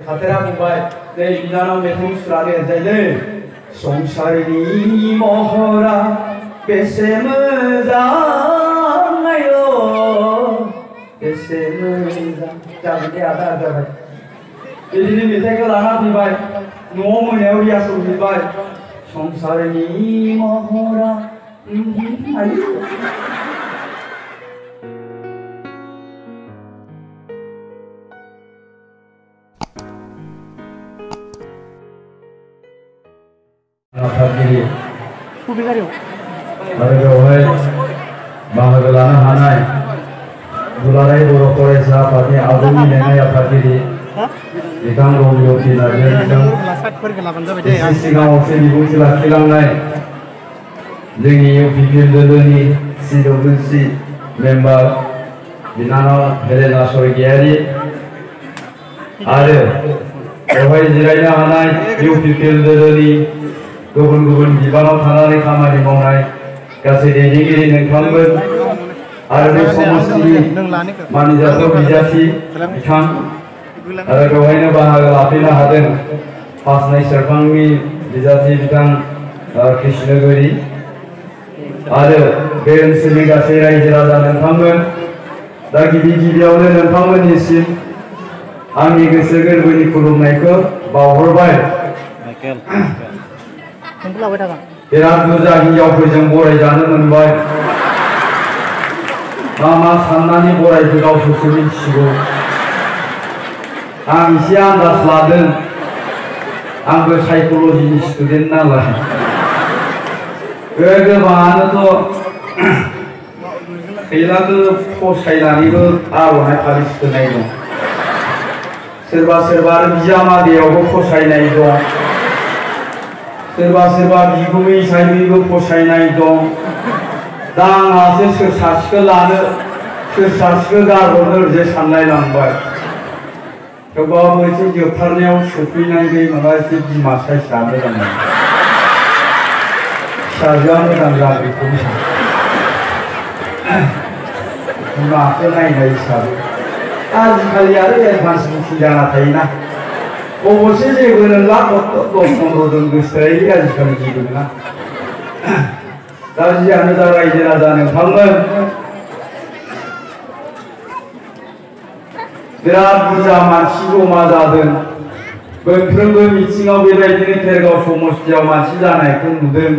खातेरा बुंबाय नै बिनानाव मेथाइ सुरानो जायलै संसारनि महरा बेसे मोजां आयौ बेसे मोजां जाबाय दे आदा जाबाय बिदिनो मेथाइखौ लाना फैबाय न'आव मोनायाव रियासल हैबाय संसारनि महरा आयौ आफादगिरि आरो बेवहाय बाहागो लानो हानाय दुलाराय बर' फरायसा आफादनि आबुं लेङाइ आफादगिरि बिथां रबियति नार्जारिजों एसे सिगाङावसो बिबुंथि लाखिलांनाय जोंनि इउपिपिएल दोलोनि CWC मेम्बार बिनानाव हेलेना स्वर्गियारि आरो बेवहाय जिरायनो हानाय इउपिपिएल दोलोनि गुबुन गुबुन बिबानाव थानानै खामानि मावनाय गासै दैदेनगिरि नोंथांमोन आरो बे समस्तिनि मानिजाथाव बिजाथि बिथां आरो बेवहायनो बाहागो लाफैनो हादों पासनाय सेरफांनि बिजाथि बिथां कृष्णगुरि आरो बे ओनसोलनि गासै रायजो राजा नोंथांमोन दा गिबियावनो नोंथांमोननिसिम आंनि गोसो गोरबोनि खुलुमनायखौ बावहरबाय बिराद बुरजा हिन्जावफोरजों बरायजानो मोनबाय मा साननानै बरायखो गावसोरसो मिथिगौ आं एसे आन्दाज लादों आंबो साइक'लजिनि स्टुडेन्ट नालाय गोबाङानोथ' गैलाबो फसायनानैबो आर'नाइ फालि सुनाय दं सोरबा सोरबा आरो बिजामादैयावबो फसायनाय दं सोरबा सोरबा बिगुमै हिसाबैबो फसायनाय दं दा आंहासो सोर सासेखौ लानो सोर सासेखौ गारहरनो ओरैजे सानलायलांबाय थेवबाबो एसे जोबथारनायाव सफैनाय माबा एसे बिमा साइसआ मोजां फिसाजोआ मोजां जागोन बेखौ बिमाखौ नायनाय हिसाबै आजिखालि आरो एडभान्स बुकिं जाना थायोना अबसे जेबो नंला 10-15 दिन गोसोआरि आजिखालि जेबो नङा दा जियानो जा रायजो राजा नोंथांमोन बिराद बुरजा मानसि जमा जादों मोनफ्रोमबो मिथिङाव बेबायदिनो खेरगाव समस्तियाव मानसि जानायखौ नुदों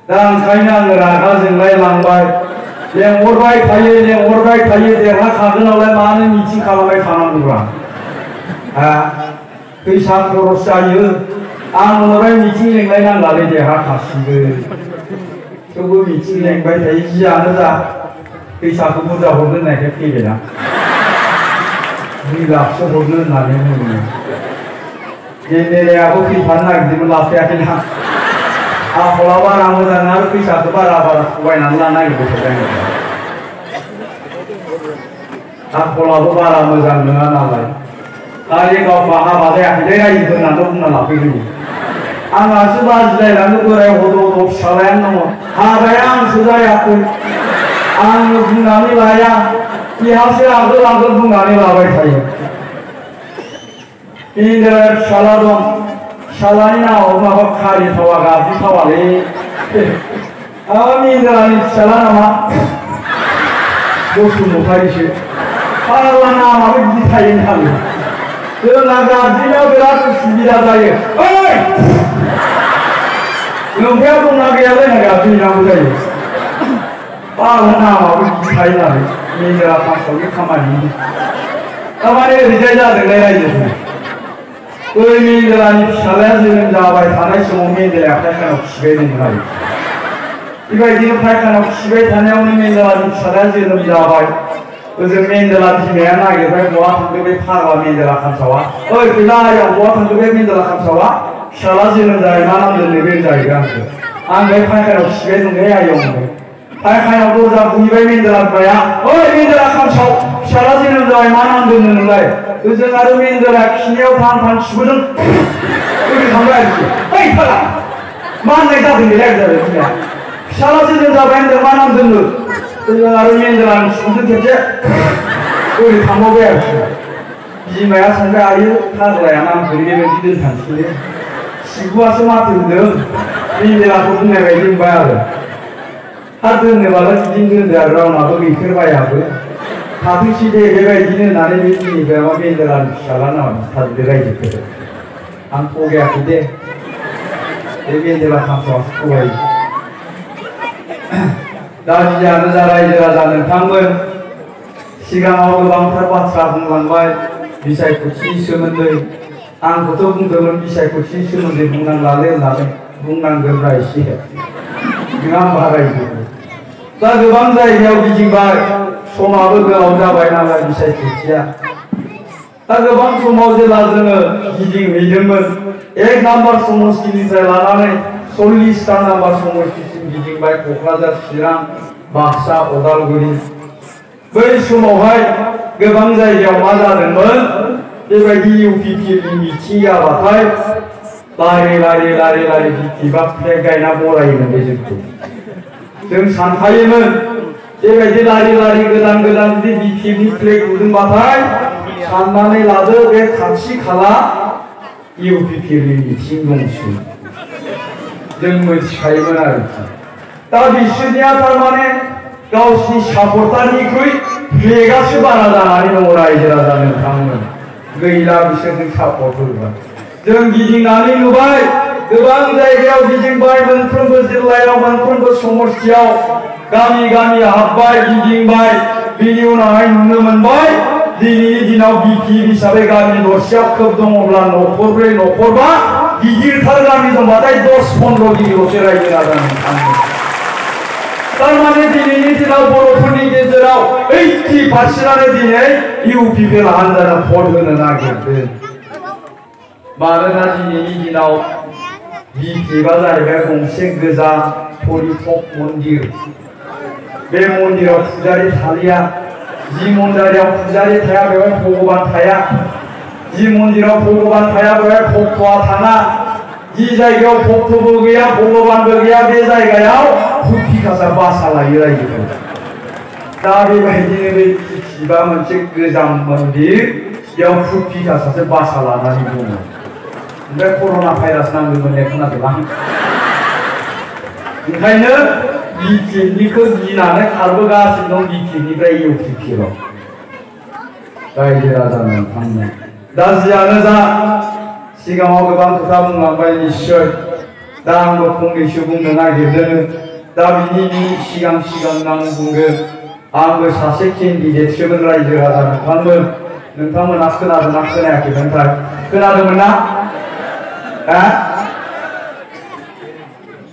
दा ओंखायनो आङो रागा जोंलाय लांबाय लेंहरबाय थायो देरहाखागोनावलाय मानो मिथिं खालामबाय थानांगौब्रा फैसा खरस जायो आं न'राय मिथिं लेंलायनांलालै देरहाखासिगोन थेवबो मिथिं लेंबाय थायो जियानो जा फैसाखौ बुरजा हरनो होननायखाय फैबायना 2 लाखसो हरनो होननानै बुङो गेदेरायाबो फैफानो नागिरदोंमोन लाफायाखैना आखला बारा मोजां आरो फैसाखौ बारा थगायनानै लानो नागिरबाय आखलाबो बारा मोजां नङा नालाय खालि गावखौ हाबा जायाखै रायजो होननानै बुंना लाफैगोन आंहासो बाजिलायलाङो बोराय हद' फिसालायानो दङ हाबाया आंसो जायाखै आंनो बुंनानै लाया बिहासो आगोल बुंनानै लाबाय थायो इन्दिराया फिसाला दं फिसालानि नामाव माबा खारि थावा गाज्रि थावालै इन्दिरानि फिसाला नामा बसुमतारिसो फाग्ला नामाबो बिदि थायो नालाय जोंना गाज्रियाव बिराद उसुबिदा जायो नोंथाङा दंना गैयालाय ना गाज्रि नांगौ जायो फाग्ला नामाबो बिदि थायो नालाय इन्दिरा फांसौनि खामानि थारमाने ओरैजाय जादोंलाय रायजोफोर बै इन्दिरानि फिसालाया जोनोम जाबाय थानाय समाव मेन्देलाया फायखानायाव खिबाय दंमोन आरो बेबायदिनो फायखानायाव खिबाय थानायावनो मेन्देलानि फिसालाया जोनोम जाबाय ओजों मेन्देला बिमाया नागिरबाय बहा थांदों बे फाग्ला मेन्देला खामसावा ओइ फैला आयं बहा थांदों बे मेन्देला खामसावा फिसाला जोनोम जाबाय मा नाम दोननो बे जाहैबाय आं बे फायखानायाव खिबाय दंलै आयं फायखानायाव दरजा बुहैबाय मेन्देला बिमाया ओइ मेन्देला खामसाव फिसाला जोनोम जाबाय मा नाम दोननो नोंलाय ओजों आरो मेन्देला खिनायाव थां खिबोदों ओरै थांबाय आरोखि ओइ फाग्ला मा होननाय जादों बेलाय जाबाय बिमाया फिसाला जोनोम जाबाय होनदों मा नाम दोननो ओजों आरो मेन्देलानि खिबोदों खेबसे ओरै थांबावबाय आरोखि बिमाया सानबाय आयो फाग्लाया नामखौ बेबायदि दोनथांसैलै सिबुआसो माथो होनदों मेन्देलाखौ बुंनाय बायदि बुंबाय आरो हा दोननोबालाय बिदिनो दोनदो आरो रावनाबो गैफेरबायाबो थाथोंसै दे बेबायदिनो होननानै बे दिननिफ्राय मा मेन्देलानि फिसाला नामा बुथारदो रायजोखौ आं थगायाखै दे बे मेन्देला खामसावासो थगायो दा जियानो जा रायजो राजा नोंथांमोन सिगाङाव गोबांथार बाथ्रा बुंलांबाय बिसायख'थिनि सोमोन्दै आंखौथ' बुंदोंमोन बिसायख'थिनि सोमोन्दै बुंनांलालै होननानै बुंनांगोनब्रा एसे नङा होमबा रायजो दा गोबां जायगायाव गिदिंबाय समाबो गोलाव जाबाय नालाय बिसायख'थिया दा गोबां समाव जेब्ला जोङो गिदिंहैदोंमोन 1 नाम्बार समस्तिनिफ्राय लानानै 40टा नाम्बार समस्तिसिम गिदिंबाय क'क्राझार चिरां बाक्सा उदालगुरि बै समावहाय गोबां जायगायाव मा जादोंमोन बेबायदि इउपिपिएलनि मिथिं जाबाथाय लारि बिबा फ्लेग गायना बरायोमोन बे जोंखौ जों सानखायोमोन बेबायदि लारि गोदान जुदि बिपिएलनि फ्लेग नुदोंबाथाय साननानै लादो बे खाथि खाला इउपिपिएलनि मिथिं दंसै जों मिथिखायोमोन आरोखि दा बिसोरनिया थारमाने गावसिनि सापर्टारनिख्रुइ फ्लेगासो बारा जानानै दङ रायजो राजा नोंथांमोन गैला बिसोरजों सापर्ट होग्रा जों गिदिंनानै नुबाय गोबां जायगायाव गिदिंबाय मोनफ्रोमबो जिल्लायाव मोनफ्रोमबो समस्तियाव गामि हाबबाय गिदिंबाय बिनि उनावहाय नुनो मोनबाय दिनैनि दिनाव बिपिएल हिसाबै गामि दरसेयाव खोब दङब्ला न'खरब्रै न'खरबा गिदिरथार गामि दंबाथाय 10-15 गिदिरल'सो रायजो राजा नोंथांमोन तारमाने दिनैनि दिनाव बर'फोरनि गेजेराव 80%आनो दिनै इउपिपिएल हान्जानो भट होनो नागिरदों मानोना दिनैनि दिनाव बिपिएलआ जाहैबाय गंसे गोजा परिथक मन्दिर बे मन्दिराव फुजारि थालिया जि मन्दिराव फुजारि थाया बेवहाय भगबान थाया जि मन्दिराव भगबान थाया बेवहाय भक्तआ थाङा जि जायगायाव भक्तबो गैया भगबानबो गैया बे जायगायाव फुथिकासा बासा लायो रायजोखौ दा बेबायदिनो बे शिबा मोनसे गोजाम मन्दिर बेयाव फुथिकासासो बासा लानानै दङ ओमफ्राय कर'ना भाइरास नांदोंमोन होननाय खोनादों आं ओंखायनो बिपिएलनिखौ गिनानै खारबोगासिनो दं बिपिएलनिफ्राय इउपिपिएलआव रायजो राजा नोंथांमोन दा जियानो जा सिगाङाव गोबां खोथा बुंलांबाय निश्चय दा आंबो फंनैसो बुंनो नागिरदों दा बिनि सिगां आं बुंगोन आंबो सासे केन्डिडेटसोमोन रायजो राजा नोंथांमोना खोनादोंना खोनायाखैमोनथाय खोनादोंमोन ना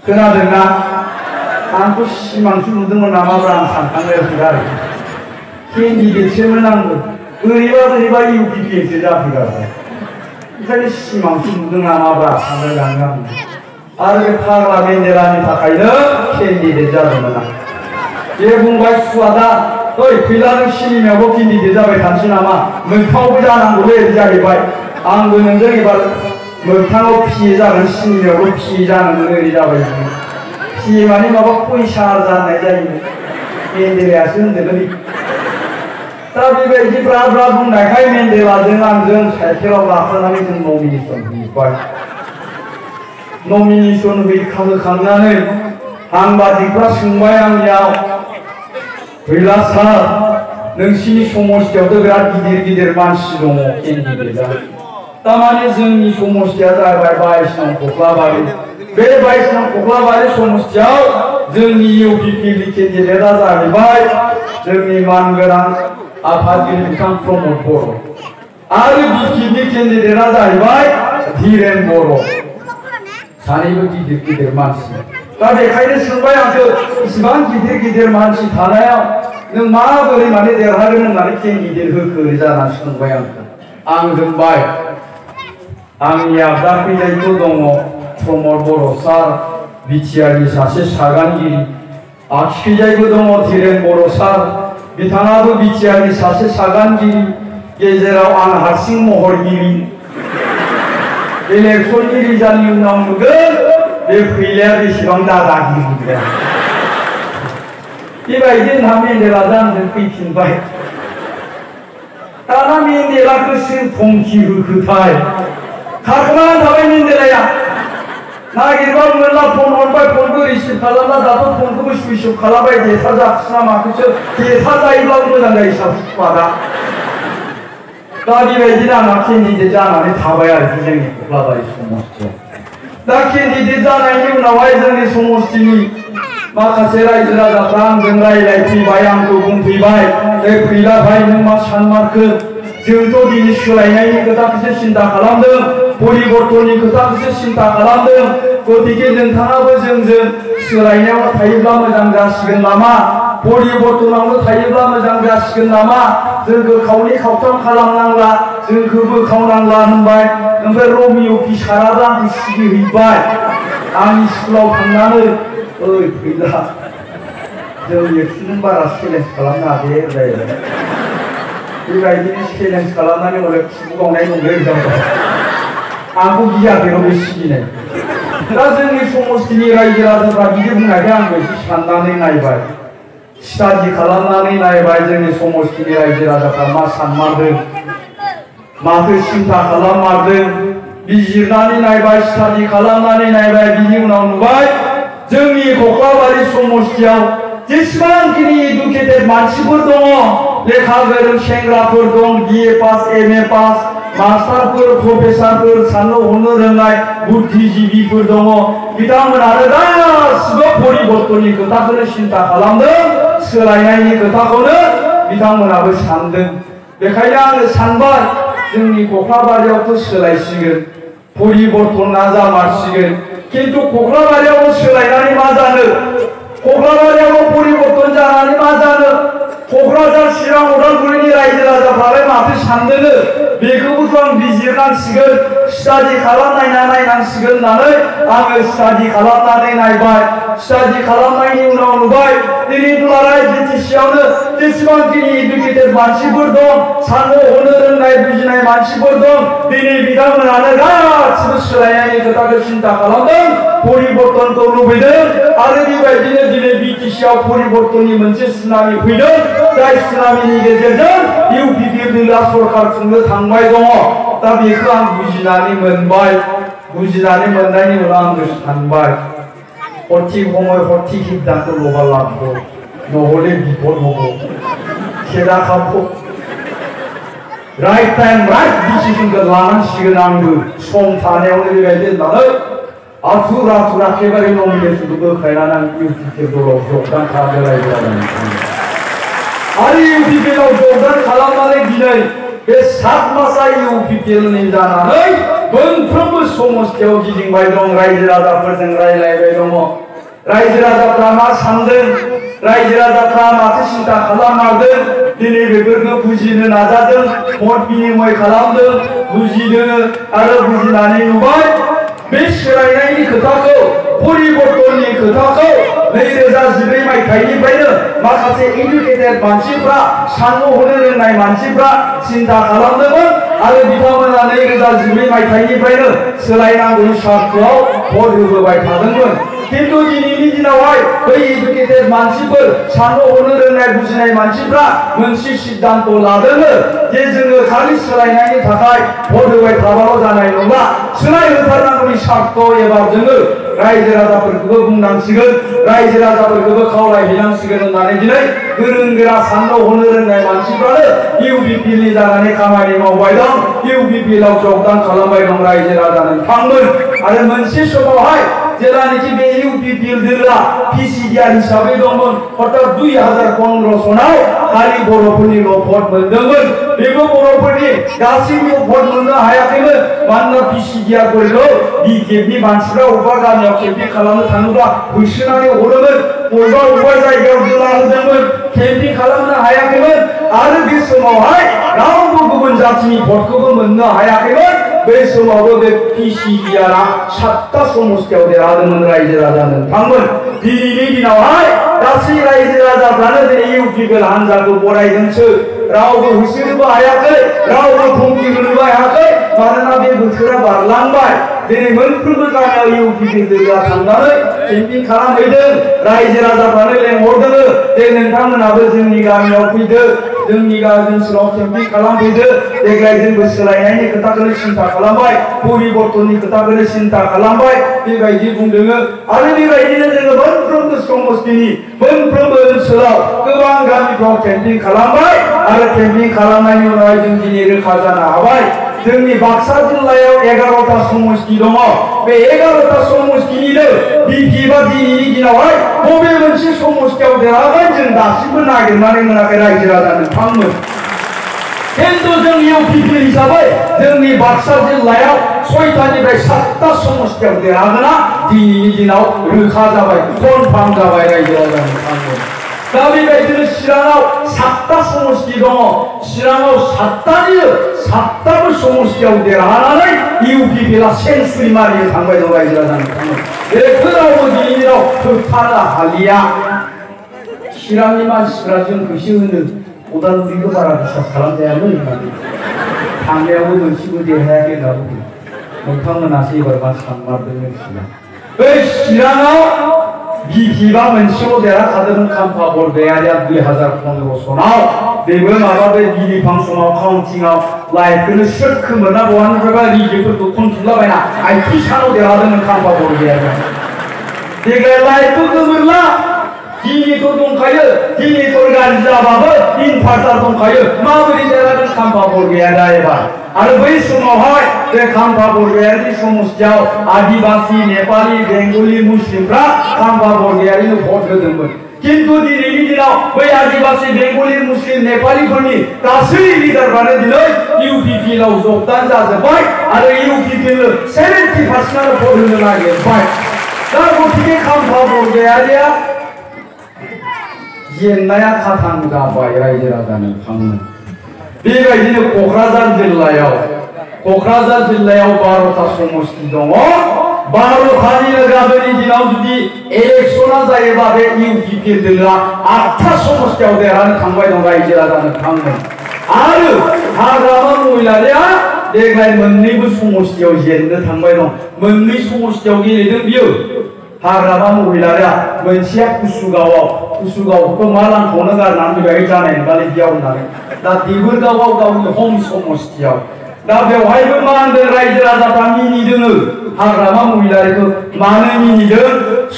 खोनादोंना आंखौ सिमांसो नुदोंमोन नामाब्रा आं सानखांलायसै आरो केन्डिडेटसोमोन आंबो बोरैबा इउपिपिएलसो जाफैगारबाय ओंखायनो सिमांसो नुदों नामाब्रा सानलायलाङो आं आरो बे फाग्ला मेन्देलानि थाखायनो केन्डिडेट जादोंमोन आं बे बुंबाय सुवादा ओइ फैलाजों सिनेमायावबो केन्डिडेट जाबाय थानोसै नामा मोगथाङावबो जानांगौलै जाहैबाय आंबो नोंजों एबार मोगथाङाव पिए जागोन सिनेमायावबो पिए जानांगोन ओरै जाबाय पिए माने माबा फैसा जानाय जायोमोन मेन्देलायासो होनदोंलै दा बेबायदि ब्रा बुंनायखाय मेन्देलाजों आंजों साइकेलाव गाखोनानै जों नमिनेसन हैबाय नमिनेसन होखांनानै आंबादिफ्रा सोंबाय आंनियाव गैला सार नोंसिनि समस्तियावथ' बिराद गिदिर मानसि दङ केन्डिडेटआ तारमाने जोंनि समस्तिया जाबाय 22 नं कक्लाबारि बे 22 नं कक्लाबारि समस्तियाव जोंनि इउपिपिएलनि केन्डिडेटआ जाहैबाय जोंनि मानगोनां आफादगिरि बिथां प्रमद बर' आरो बिपिएलनि केन्डिडेटआ जाहैबाय धीरेन बर' सानैबो गिदिर मानसि दा बेखायनो सोंबाय आंखौ इसिबां गिदिर मानसि थानायाव नों माबोरै माने देरहागोन होननानै केन्डिडेट होखो जानानै सोंबाय आं होनबाय आंनि आगदाखैजायथ' दङ प्रमद बर' सार बिटिआरनि सासे सागानगिरि आगसिखैजायबो दङ धीरेन बर' सार बिथाङाबो बिटिआरनि सासे सागानगिरि गेजेराव आं हारसिं महरगिरि इलेक्शननि रिजाल्टनि उनाव नुगोन बे फैलाया बेसेबां दादागिरि बेबायदि होनना मेन्देलाजों आंजों फैफिनबाय दाना मेन्देलाखौ सोर फंखि होखोथाय खारखोमानानै थाबाय मेन्देलाया नागिरबा मोनला फन हरबाय फनबो रिसिभ खालामला दाथ' फनखौबो सुइच अफ खालामबाय देथा जाखोसै ना माखोसो देथा जायोब्लाबो मोजां जायो साबसिनआ दा बेबायदिनो आंहा केन्डिडेट जानानै थाबाय आरोखि जोंनि कक्लाबारि समस्तियाव दा केन्डिडेट जानायनि उनावहाय जोंनि समस्तिनि माखासे रायजो राजाफ्रा आंजों रायलायफैबाय आंखौ बुंफैबाय फैला भाई नों मा सानमारखो जोंथ' दिनै सोलायनायनि खोथाखौसो सिन्था खालामदों परिबर्तननि खोथाखौसो सिन्था खालामदों गतिके नोंथाङाबो जोंजों सोलायनायाव थायोब्ला मोजां जासिगोन नामा परिबर्तनावनो थायोब्ला मोजां जासिगोन नामा जोंखौ खावनै खावथाम खालामनांला जोंखौ बोखावनांला होनबाय ओमफ्राय रमिअ फिसाराबो आंखौ सिगिहैबाय आंनि स्कुलाव थांनानै ओइ फैला जों एक्सुवेलि बारा चेलेन्ज खालामनो हादे जाहैबाय बेबायदिनो चेलेन्ज खालामनानै हले खुगावनाय दंलै जाबाय आंखौ गियाखै बे सिगिनाय दा जोंनि समस्तिनि रायजो राजाफ्रा बिदि बुंनायखाय आंबो एसे साननानै नायबाय स्टाडि खालामनानै नायबाय जोंनि समस्तिनि रायजो राजाफ्रा मा सानमारदों माथो सिन्था खालाममारदों बिजिरनानै नायबाय स्टाडि खालामनानै नायबाय बिनि उनाव नुबाय जोंनि कक्लाबारि समस्तियाव जेसेबांखिनि इडुकेटेड मानसिफोर दङ लेखा गोरों सेंग्राफोर दं BA पास MA पास मास्टारफोर प्रफेसारफोर साननो हनो रोंनाय बुद्धिजीबीफोर दङ बिथांमोनानो गासिबो परिबर्तननि खोथाखौनो सिन्था खालामदों सोलायनायनि खोथाखौनो बिथांमोनाबो सानदों बेखायनो आङो सानबाय जोंनि कक्लाबारियावथ' सोलायसिगोन परिबर्तना जामारसिगोन किन्तु कक्लाबारियाव सोलायनानै मा जानो कक्लाबारियाव परिबर्तन जानानै मा जानो क'क्राझार चिरां उदालगुरिनि रायजो राजाफ्रालाय माथो सानदोंनो बेखौबोथ' आं बिजिरनांसिगोन स्टाडि खालामनायना नायनांसिगोन होननानै आङो स्टाडि खालामनानै नायबाय स्टाडि खालामनायनि उनाव नुबाय दिनै दुलाराय बिटिसिआवनो जेसेबांखिनि इडुकेटेड मानसिफोर दं साननो हनो रोंनाय बुजिनाय मानसिफोर दं दिनै बिथांमोनानो गासिबो सोलायनायनि खोथाखौ सिन्था खालामदों परिबर्तनखौ लुबैदों आरो बेबायदिनो दिनै बिटिसिआव परिबर्तननि मोनसे सुनामि फैदों जाय सुनामिनि गेजेरजों इउपिपिएलआ सरकार खुंनो थांबाय दङ दा बेखौ आं बुजिनानै मोनबाय बुजिनानै मोननायनि उनाव आंबो सानबाय सঠিक समय सঠিक सिद्धांत लबा लाभो নহলে বিপদ হব খেলা খাবো राइट टाइम राइट डिसिजनखौ लानांसिगोन आंबो सम थानायावनो बेबायदि होननानै आथुर आथुर एखेबारे नमिनेसनखौ बोख्लायनानै आं इउपिपिएल दलाव जगदान खालामनो रायजो राजानि आरो इउपिपिएलआव जगदान खालामनानै दिनै बे 7 मासा इउपिपिएलनि जानानै मोनफ्रोमबो समस्तियाव गिदिंबाय दं रायजो राजाफोरजों रायलायबाय दङ रायजो राजाफ्रा मा सानदों रायजो राजाफ्रा माथो सिन्था खालाममारदों दिनै बेफोरखौ बुजिनो नाजादों मत बिनिमय खालामदों बुजिदों आरो बुजिनानै नुबाय बे सोलायनायनि खोथाखौ परिबर्तननि खोथाखौ 2014 मायथाइनिफ्रायनो माखासे इडुकेटेड मानसिफ्रा साननो हनो रोंनाय मानसिफ्रा सिन्था खालामदोंमोन आरो बिथांमोना 2014 मायथाइनिफ्रायनो सोलायनांगौनि सार्थआव भट होबोबाय थादोंमोन किन्तु दिनैनि दिनावहाय बै इडुकेटेड मानसिफोर साननो हनो रोंनाय बुजिनाय मानसिफ्रा मोनसे सिद्धांत लादोंनो जे जोङो खालि सोलायनायनि थाखाय भट होबाय थाबाल' जानाय नङा सोलायहोथारनांगौनि सार्थ एबार जोङो रायजो राजाफोरखौबो बुंनांसिगोन रायजो राजाफोरखौबो खावलायहैनांसिगोन होननानै दिनै गोरों गोरा साननो हनो रोंनाय मानसिफ्रानो इउपिपिएलनि जानानै खामानि मावबाय दं इउपिपिएलआव जगदान खालामबाय दं रायजो राजा नोंथांमोन आरो मोनसे समावहाय जेलानिखि बे इउपिपिएल दोला पिसिडिआर हिसाबै दंमोन हठात 2015 सनाव खालि बर'फोरनिल' भट मोनदोंमोन बेबो बर'फोरनि गासैबो भट मोननो हायाखैमोन मानोना पिसिडिआरफोरखौ बिजेपि मानसिफ्रा अबेबा गामियाव केम्पिं खालामनो थाङोब्ला होसोनानै हरोमोन बबेबा जायगायाव दोला होदोंमोन केम्पिं खालामनो हायाखैमोन आरो बे समावहाय रावबो गुबुन जाथिनि भटखौबो मोननो हायाखैमोन बे समावबो बे पिसिडिआरआ 7टा समस्तियाव देरहादोंमोन रायजो राजा नोंथांमोन दिनैनि दिनावहाय गासै रायजो राजाफ्रानो दिनै इउपिपिएल हान्जाखौ बरायदोंसो रावबो होसोनोबो हायाखै रावबो धमकि होनोबो हायाखै मानोना बे बोथोरा बारलांबाय दिनै मोनफ्रोमबो गामियाव इउपिपिएल दोलोआ थांनानै केम्पिं खालामहैदों रायजो राजाफ्रानो लेंहरदों जे नोंथांमोनाबो जोंनि गामियाव फैदो जोंनि गामि ओनसोलाव केम्पिं खालामफैदो देग्लाय जोंबो सोलायनायनि खोथाखौनो सिन्था खालामबाय परिबर्तननि खोथाखौनो सिन्था खालामबाय बेबायदि बुंदोङो आरो बेबायदिनो जोङो मोनफ्रोमबो समस्तिनि मोनफ्रोमबो ओनसोलाव गोबां गामिफ्राव केम्पिं खालामबाय आरो केम्पिं खालामनायनि उनावहाय जों दिनै रोखा जानो हाबाय जोंनि बाक्सा जिल्लायाव 11टा समस्ति दङ बे 11टा समस्तिनिनो बिपि बा दिनैनि दिनावहाय बबे मोनसे समस्तियाव देरहागोन जों दासिमबो नागिरनानै मोनाखै रायजो राजा नोंथांमोन किन्तु जों इउपिपि हिसाबै जोंनि बाक्सा जिल्लायाव 6टानिफ्राय 7टा समस्तियाव देरहागोना दिनैनि दिनाव रोखा जाबाय कनफार्म जाबाय रायजो राजा नोंथांमोन दा बेबायदिनो चिराङाव 7टा समस्ति दङ चिराङाव 7टाबो समस्तियाव देरहानानै इउपिपिआ सेन्सुरि मारिनो थांबाय दं रायजो राजा नोंथांमोन बेखौ रावबो दिनैनि दिनाव होबथानो हालिया चिरांनि मानसिफ्रा जोंखौसो होनो उदालगुरिखौ बारा बिसास खालामजायामोन होननानै थांनायावबो मोनसेबो देरहायाखै होनना बुङो नोंथांमोनासो एबार मा सानमारदों मिथिला बै चिराङाव बिपिबा मोनसेल' देरहाखादोंमोन खाम्फा बरगयारिया 2015 सनाव बेबो माबा बे बिलिफां समाव काउन्टिंआव लाइटखौनो सोट खोमोरना बहानिफ्रायबा रिजेक्टफोरखौ खनथुमलाबायना आइथि सानाव देरहादोंमोन खाम्फा बरगयारिया देग्लाय लाइटखौ गोमोरला जिनिखौ दंखायो जिनिखौ गाज्रि जाबाबो इनभार्टार दंखायो माबोरै देरहागोन खाम्फा बरगयारिया एबार आरो बै समावहाय बे खाम्फा बरगयारिनि समस्तियाव आदिबासि नेपालि बेंगलि मुस्लिमफ्रा खाम्फा बरगयारिनो भट होदोंमोन किन्तु दिनैनि दिनाव बै आदिबासि बेंगलि मुस्लिम नेपालिफोरनि गासै लिडारफ्रानो दिनै इउपिपिएलआव जगदान जाजोब्बाय आरो इउपिपिएल 70% भट होनो नागिरबाय दा गतिके खाम्फा बरगयारिया जेंनाया खाथां जाबाय रायजो राजा नोंथांमोन बेबायदिनो क'क्राझार जिल्लायाव 12टा समस्ति दङ 12टानिनो गाबोननि दिनाव जुदि इलेक्शना जायोबा बे इउपिपिएल दोलोआ 8टा समस्तियाव देरहानो थांबाय दं रायजो राजा नोंथांमोन आरो हाग्रामा महिलारिया देग्लाय मोननैबो समस्तियाव जेननो थांबाय दं मोननै समस्तियाव गेलेदों बियो हाग्रामा महिलारिया मोनसेया कुसुगावखौ मा लांखौनो गारनानै बेबायदि जानाय नङालै बेयाव होननानै दा देबोरगावआव गावनि हम समस्तियाव दा बेवहायबो मा होनदों रायजो राजाफ्रा मिनिदों हाग्रामा महिलारिखौ मानो मिनिदों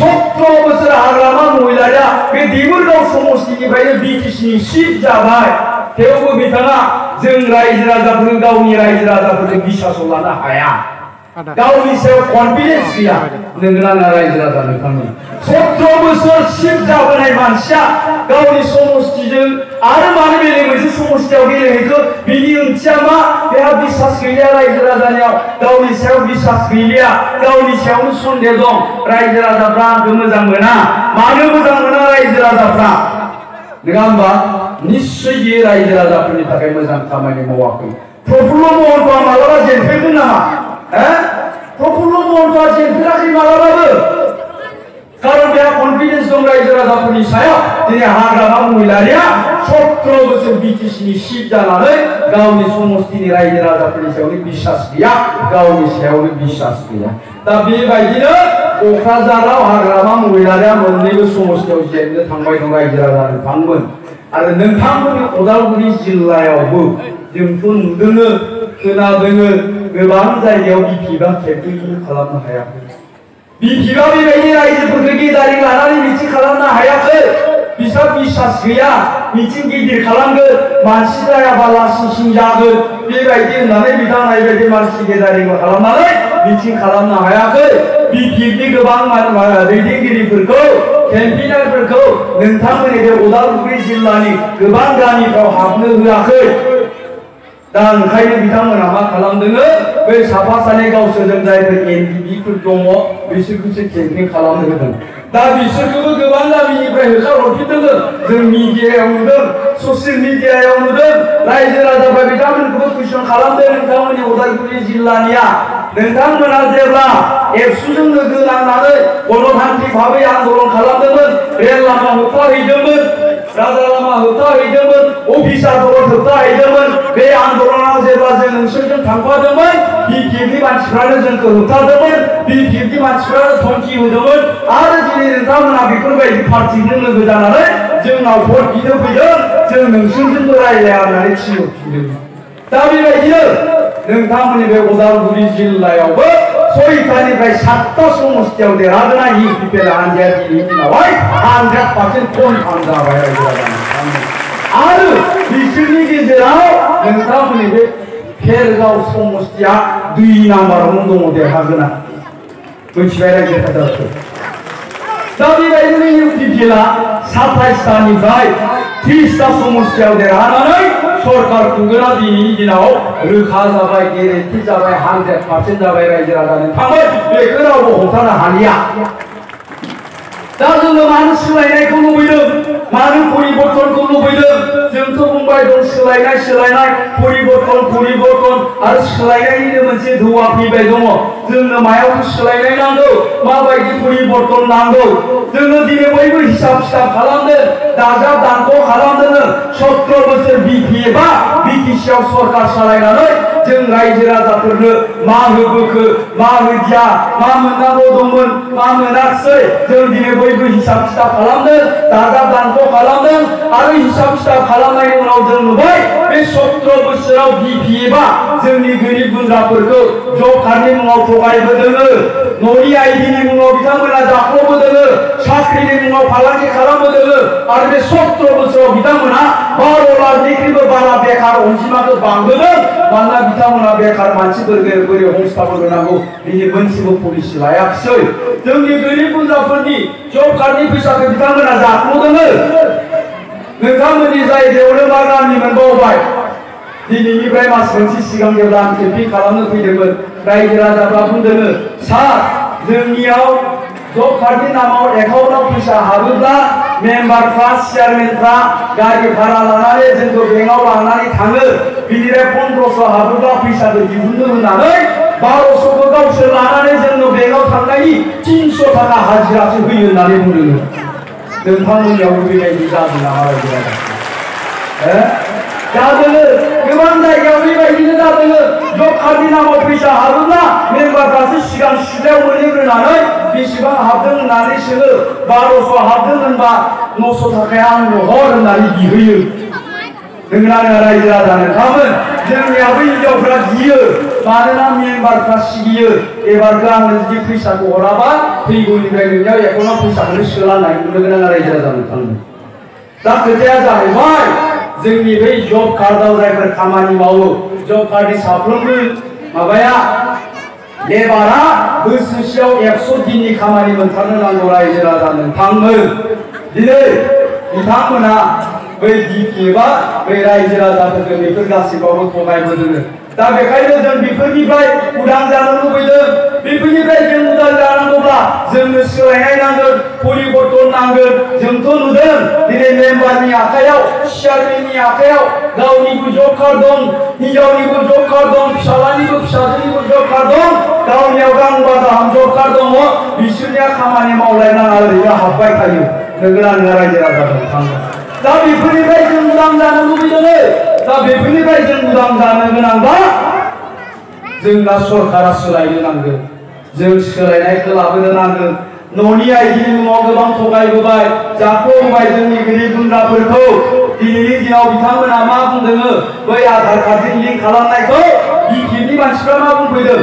17 बोसोर हाग्रामा महिलारिया बे देबोरगाव समस्तिनिफ्रायनो बिटिसिनि सिट जाबाय थेवबो बिथाङा जों रायजो राजाफोरखौ गावनि रायजो राजाफोरजों बिसासाव लानो हाया गावनि सायाव कनफिडेन्स गैया नोंगोना रायजो राजा नोंथांनि 17 बोसोर सिट जाबोनाय मानसिया गावनि समस्तिजों आरो मानो बेलेग मोनसे समस्तियाव गेलेहैखो बिनि ओंथिया मा बेहा बिसास गैलिया रायजो राजानियाव गावनि सायाव बिसास गैलिया गावनि सायावनो सन्देह दं रायजो राजाफ्रा आंखौ मोजां मोना मानो मोजां मोना रायजो राजाफ्रा नङा होमबा निश्चय बियो रायजो राजाफोरनि थाखाय मोजां खामानि मावाखै प्रफुल्ल महन्तआ मालाबा जेनफेरदों नामा प्रफुल्ल महन्तआ जेनफेराखै मालाबाबो कारण बेहा कनफिडेन्स दं रायजो राजाफोरनि सायाव दिनै हाग्रामा महिलारिया 17 बोसोर बिटिसिनि सिट जानानै गावनि समस्तिनि रायजो राजाफोरनि सायावनो बिसास गैया गावनि सायावनो बिसास गैया दा बेबायदिनो क'क्राझाराव हाग्रामा महिलारिया मोननैबो समस्तियाव जेननो थांबाय दं रायजो राजा नोंथांमोन आरो नोंथांमोननि उदालगुरि जिल्लायावबो जोंथ' नुदों खोनादों गोबां जायगायाव बिपिबा केम्पिं खालामनो हायाखै बिपिबा बेबायदि रायजोफोरखौ गेदारिं लानानै मिथिं खालामनो हायाखै बिसा बिसास गैया मिथिं गिदिर खालामगोन मानसि जायाबा लासिं जागोन बेबायदि होननानै बिथांमोना बेबायदि मानसि गेदारिं खालामनानै मिथिं खालामनो हायाखै बिपिनि गोबां दैदेनगिरिफोरखौ केम्पिनारफोरखौ नोंथांमोननि बे उदालगुरि जिल्लानि गोबां गामिफ्राव हाबनो होआखै दा ओंखायनो बिथांमोना मा खालामदों बै साफा सानै गावसोरजों जायफोर एनडिबिफोर दङ बिसोरखौसो केम्पिं खालामनो होदों दा बिसोरखौबो गोबां गामिनिफ्राय होखारहरफिनदों जों मिडियायाव नुदों ससियेल मिडियायाव नुदों रायजो राजाफ्रा बिथांमोनखौबो कुइसन खालामदों नोंथांमोननि उदालगुरि जिल्लानिया नोंथांमोना जेब्ला एबसुजों लोगो नांनानै गणतान्त्रिक भाबै आन्दलन खालामदोंमोन रेल लामा होबथाहैदोंमोन राजा लामा होबथाहैदोंमोन अफिसारफोरखौ होबथाहैदोंमोन बे आन्दलनाव जेब्ला जों नोंसोरजों थांफादोंमोन बिपिएफनि मानसिफ्रानो जोंखौ होबथादोंमोन बिपिएफनि मानसिफ्रानो धमकी होदोंमोन आरो दिनै नोंथांमोना बेफोरबायदि पार्टिजों लोगो जानानै जोंनाव भट बिनो फैदों जों नोंसोरजोंबो रायलाया होननानै थिनहरफिनदों दा बेबायदिनो नोंथांमोननि बे उदालगुरि जिल्लायावबो 6थानिफ्राय 7टा समस्थियाव देरहागोना इउपिपिएल हानजाया दिनैनि दिनावहाय 100% कनफार्म जाबाय रायजो राजानो आरो बिसोरनि गेजेराव नोंथांमोननि बे भेरगाव समस्थिया 2 नाम्बारावनो दङ देरहागोना मिथिबाय रायजो राजाफोर दा बेबायदिनो इउपिपिएलआ 27टानिफ्राय 30टा समस्थियाव देरहानानै सरकार खुंगोना दिनैनि दिनाव रोखा जाबाय गेरेन्टि जाबाय 100% जाबाय रायजो राजानो थांबाय बेखौ रावबो हमथानो हालिया दा जोङो मानो सोलायनायखौ लुबैदों मानो परिबर्तनखौ लुबैदों जोंथ' बुंबाय दं सोलायनाय परिबर्तन आरो सोलायनायनिनो मोनसे धोवा फैबाय दङ जोंनो मायाव सोलायनाय नांगौ माबायदि परिबर्तन नांगौ जोङो दिनै बयबो हिसाब खिथाब खालामदों दाजाब दानख' खालामदों 17 बोसोर बिटिसिआव सरकार सालायनानै जों रायजो राजाफोरनो मा होबोखो मा होदिया मा मोननांगौ दंमोन मा मोनाखिसै जों दिनै बयबो हिसाब खिथाब खालामदों दाजाब दानख' खालामदों आरो हिसाब खिथाब खालामनायनि उनाव जों नुबाय बे 17 बोसोराव बिपिएफआ जोंनि गोरिब गुन्द्राफोरखौ जब कार्डनि मुङाव थगायबोदों न'नि आइडिनि मुङाव बिथांमोना जाख्ल'बोदों साख्रिनि मुङाव फालांगि खालामबोदों आरो बे 17 बोसोराव बिथांमोना 12 लाखनिख्रुइबो बारा बेकार अनजिमाखौ बांबोदों मानोना बिथांमोना बेकार मानसिफोरखौ बोरै हमस्टाबो होनांगौ बिनि मोनसेबो पलिसि लायाखिसै जोंनि गोरिब गुन्द्राफोरनि जब कार्डनि फैसाखौ बिथांमोना जाख्ल'दों नोंथांमोननि जायगायावनो मा गामि मोनबावबाय दिनैनिफ्राय मास मोनसे सिगां जेब्ला आं केम्पिं खालामनो फैदोंमोन रायजो राजाफ्रा बुंदों सार जोंनियाव जब कार्डनि नामाव एकाउन्टआव फैसा हाबोब्ला मेम्बारफ्रा चेयारमेनफ्रा गारि भारा लानानै जोंखौ बेंकआव लानानै थाङो बिनिफ्राय 1500 हाबोब्ला फैसाखौ दिहुननो होननानै 1200खौ गावसोर लानानै जोंनो बेंकआव थांनायनि 300 थाखा हाजिरासो होयो होननानै बुंदों नोंथांमोननियावबो बेबायदि जादों नामा रायजो राजा जादों गोबां जायगायाव बेबायदिनो जादों जब कार्डनि नामाव फैसा हाबोब्ला मेम्बारफ्रासो सिगां सिथ्लायाव मोनहैग्रोनानै बेसेबां हाबदों होननानै सोङो 1200 हाबदों होनबा 900 थाखाया आंनो हर होननानै बिहैयो नोंना रायजो राजा नोंथांमोन जोंनियाबो हिनजावफ्रा गियो मानोना मेम्बारफ्रा सिगियो एबारखौ आंनो जुदि फैसाखौ हराबा फैगौनिफ्राय नोंनियाव एकाउन्टआव फैसाखौनो सोलानाय नुनो गोनां रायजो राजा नोंथांमोन दा खोथाया जाहैबाय जोंनि बै जब कार्डआव जायफोर खामानि मावो जब कार्डनि साफ्रोमबो माबाया लेबारा बोसोरसेयाव 100 दिननि खामानि मोनथारनो नांगौ रायजो राजा नोंथांमोन दिनै बिथांमोना बै बिपिएफआ बै रायजो राजाफोरखौ बेफोर गासिबावबो थगायबोदों दा बेखायनो जों बेफोरनिफ्राय उदां जानो लुबैदों बेफोरनिफ्राय जों उदां जानांगौब्ला जोंनो सोलायनाय नांगोन परिबर्तन नांगोन जोंथ' नुदों दिनै मेम्बारनि आखायाव चेयारमेननि आखायाव गावनिबो जब कार्ड दं हिनजावनिबो जब कार्ड दं फिसालानिबो फिसाजोनिबो जब कार्ड दं गावनियाव गांबा गाहाम जब कार्ड दङ बिसोरनिया खामानि मावलायनाङा ओरैनो हाबबाय थायो नोगोना नोङा रायजो राजा नोंथांमोन दा बेफोरनिफ्राय जों उदां जानो लुबैदों दा बेफोरनिफ्राय जों उदां जानो गोनांबा जोंना सरकारा सोलायनो नांगोन जों सोलायनायखौ लाबोनो नांगोन न'नि आइडिनि मुङाव गोबां थगायबोबाय जाख्ल'बोबाय जोंनि गोरिब गुन्द्राफोरखौ दिनैनि दिनाव बिथांमोना मा बुंदों बै आधार कार्डजों लिंक खालामनायखौ बिपिएफनि मानसिफ्रा मा बुंफैदों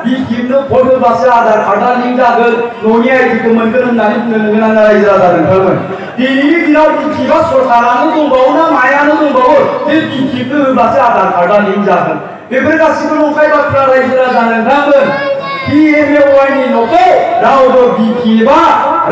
बिपिएफनो भट होबासो आधार कार्डआ लिंक जागोन न'नि आइडिखौ मोनगोन होननानै बुंनो गोनां रायजो राजा नोंथांमोन दिनैनि दिनाव बिपिएफआ सरकारानो दंबावो ना मायानो दंबावो जे बिपिएफनो होबासो आधार कार्डआ लिंक जागोन बेफोर गासिबो नंखाय बाथ्रा रायजो राजा नोंथांमोन पिएमएवाइनि न'खौ रावबो बिपिएफआ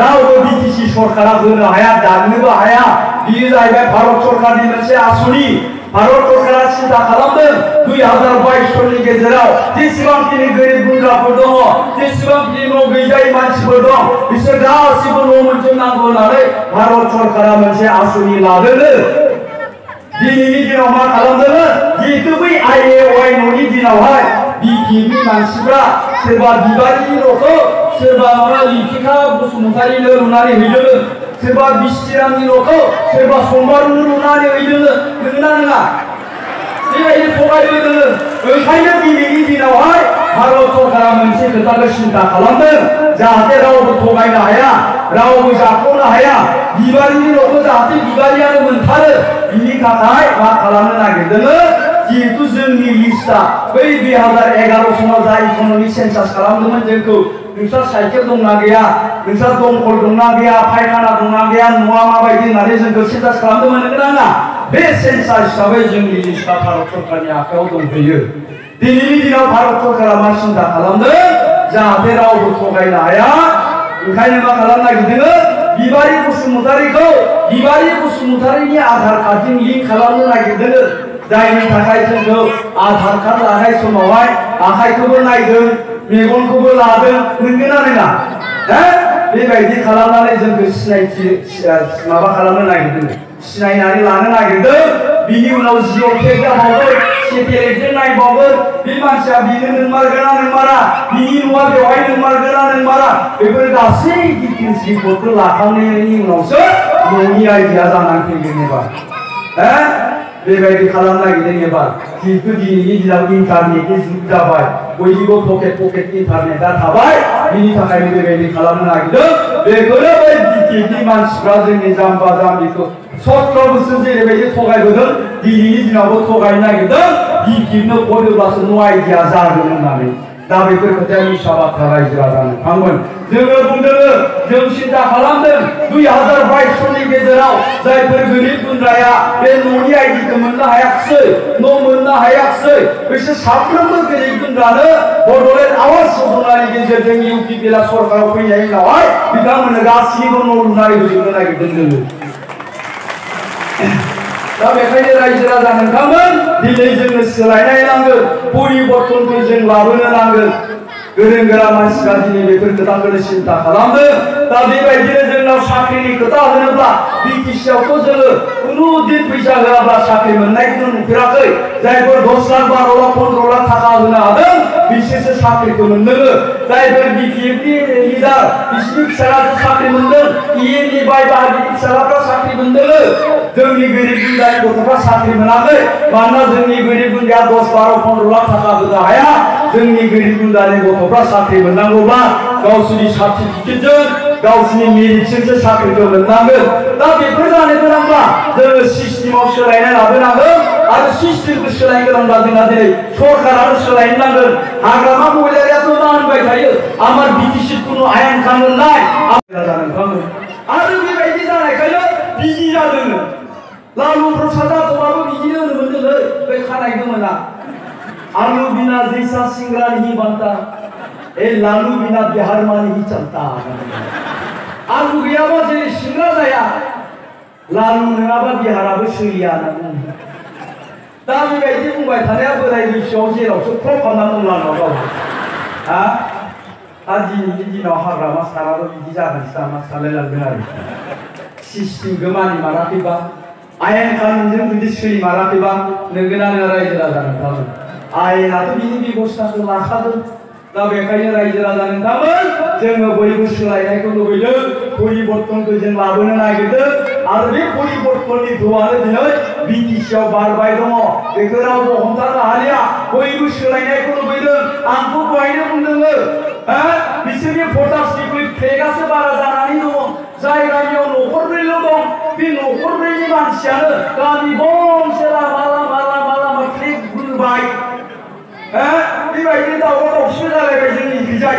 रावबो बिटिसि सरकारा होनो हाया दाननोबो हाया बियो जाहैबाय भारत सरकारनि मोनसे आसुनि भारत सरकारा सिन्था खालामदों 2022 सननि गेजेराव जेसेबांखिनि गोरिब गुन्द्राफोर दङ जेसेबांखिनि न' गैजायै मानसिफोर दं बिसोर गासिबो न' मोनजोबनांगौ होननानै भारत सरकारा मोनसे आसुनि लादों दिनैनि दिनाव मा खालामदों जिहेतु बै आइएवाइ न'नि दिनावहाय बिपिएफनि मानसिफ्रा सोरबा बिबारिनि न'खौ सोरबा माबा लिपिका बसुमतारिनो लुनानै हैदों सोरबा बिस्थिरामनि न'खौ सोरबा समबारनो लुनानै हैदों नोंगोना नङा बेबायदि थगायबोदों ओंखायनो दिनैनि दिनावहाय भारत सरकारा मोनसे खोथाखौ सिन्था खालामदों जाहाथे रावबो थगायनो हाया रावबो जाख'नो हाया बिबारिनि न'खौ जाहाथे बिबारियानो मोनथारो बिनि थाखाय मा खालामनो नागिरदों जिहेतु जोंनि लिस्टआ बै 2011 सनाव जा इकनमिक सेन्सास खालामदोंमोन जोंखौ नोंस्रा साइकेल दंना गैया नोंस्रा दंखल दंना गैया फायखाना दंना गैया न'आ माबायदि होननानै जोंखौ सेन्सास खालामदोंमोन नंगौना नङा बे सेन्सास हिसाबै जोंनि लिस्टआ भारत सरकारनि आखायाव दंफैयो दिनैनि दिनाव भारत सरकारा मा सिन्था खालामदों जाहाथे रावबो थगायनो हाया ओंखायनो मा खालामनो नागिरदों बिबारि बसुमतारिनि आधार कार्डजों लिंक खालामनो नागिरदों जायनि थाखाय जोंखौ आधार कार्ड लानाय समावहाय आखाइखौबो नायदों मेगनखौबो लादों नंगौना नङा बेबायदि खालामनानै जोंखौ सिनायथि माबा खालामनो नागिरदों सिनायनानै लानो नागिरदों बिनि उनाव जिअ' टेग जाबावगोन सेटेलाइटजों नायबावगोन बे मानसिया बेनो नोंमारगोना नोंमारा बिनि न'आ बेवहाय नोंमारगोना नोंमारा बेफोर गासै डिटेल्स रिपर्टखौ लाखांनायनि उनावसो न'नि आइडिया जानानै फैगोन एबार बेबायदि खालामनो नागिरदों एबार जिहेतु दिनैनि दिनाव इन्टारनेटनि जुग जाबाय बयनिबो पकेट इन्टारनेटआ थाबाय बिनि थाखायनो बेबायदि खालामनो नागिरदों बेखौनो बै बिटिएडनि मानसिफ्रा जोंनि जाम्बा जाम्बिखौ 17 बोसोर जेरैबायदि थगायबोदों दिनैनि दिनावबो थगायनो नागिरदों बिटिएडनो हरोब्लासो न' आइडिया जागोन होननानै दा बेफोर खोथाया मिसा बाथ्रा रायजो राजा नोंथांमोन जोङो बुंदों जों सिन्था खालामदों 2022 सननि गेजेराव जायफोर गोरिब गुन्द्राया बे न'नि आइडिखौ मोननो हायाखिसै न' मोननो हायाखिसै बिसोर साफ्रोमबो गोरिब गुन्द्रानो बड'लेण्ड आवास योजनानि गेजेरजों इउपिपिएलआ सरकाराव फैनायनि उनावहाय बिथांमोननो गासिबो न' लुनानै होजोबनो नागिरदों जोङो दा बेखायनो रायजो राजा नोंथांमोन दिनै जोंनो सोलायनाय नांगोन परिबर्तनखौ जों लाबोनो नांगोन गोरों गोरा मानसिफ्रा दिनै बेफोर खोथाखौनो सिन्था खालामदों दा बेबायदिनो जोंनाव साख्रिनि खोथा होनोब्ला बिटिसिआवथ' जोङो खुनु दिन फैसा होआब्ला साख्रि मोननायखौनो नुफेराखै जायफोर 10 लाख 12 लाख 15 लाख थाखा होनो हादों बिसोरसो साख्रिखौ मोनदों जायफोर बिटिएडनि लिडार बिसोरनि फिसालासो साख्रि मोनदों इएमनि बाय बाहागिनि फिसालाफ्रा साख्रि मोनदों जोंनि गोरिब गुन्द्रानि गथ'फ्रा साख्रि मोनाखै मानोना जोंनि गोरिब गुन्द्राया 10 12 15 लाख थाखा होनो हाया जोंनि गोरिब गुन्द्रानि गथ'फ्रा साख्रि मोननांगौब्ला गावसोरनि सार्टिफिकेटजों गावसोरनि मेरिटजोंसो साख्रिखौ मोननांगोन दा बेफोर जानो गोनांब्ला जोङो सिस्टेमाव सोलायनाय लाबोनांगोन आरो सिस्टेमखौ सोलायनो गोनांब्ला जोंहा दिनै सरकारानो सोलायनो नांगोन हाग्रामा महिलारियाथ' मा होनबाय थायो आमार बिटिसि कुनु आयेन कानुन नाय आरो बेबायदि जानायखायनो बिदि जादों लालु प्रसाद यादवआबो बिदिनो होनोमोनलै बै खानाय गोमोना आलू बिना जैसा सिंगरा नहीं बनता ए लालू बिना बिहार में नहीं चलता आलू गैयाबा जेरै सिंग्रा जाया लालु नङाबा बिहाराबो सोलिया होनना दा बेबायदि बुंबाय थानाया बोराय बैसोआव जेरावसो ख्रब खालामना दं लालुआ गाव दिनैनि दिनाव हाग्रामा साराबो बिदि जागोनसो नामा सानलायलांदों आरो सिस्टेमखौ मानिमाराखैबा आयेन कानुनजों जुदि सोलिमाराखैबा नोंगोना नोङा रायजो राजा नोंथांमोन आयेनाथ' बिनि बेबस्थाखौ लाखादों दा बेखायनो रायजो राजा नोंथांमोन जोङो बयबो सोलायनायखौ लुबैदों परिबर्तनखौ जों लाबोनो नागिरदों आरो बे परिबर्तननि धोआनो दिनै बिटिसिआव बारबाय दङ बेखौ रावबो हमथानो हालिया बयबो सोलायनायखौ लुबैदों आंखौ दहायनो बुंदों बिसोरनि भटार्सनिख्रुइ फ्लेगासो बारा जानानै दङ जाय गामियाव न'खरब्रैल' दं बे न'खरब्रैनि मानसियानो गामि गंसे लामा लामा लामा लामा फ्लेग बुंबाय बेबायदिनो दावराव दावसिबो जालायबाय जोंनि गैजाय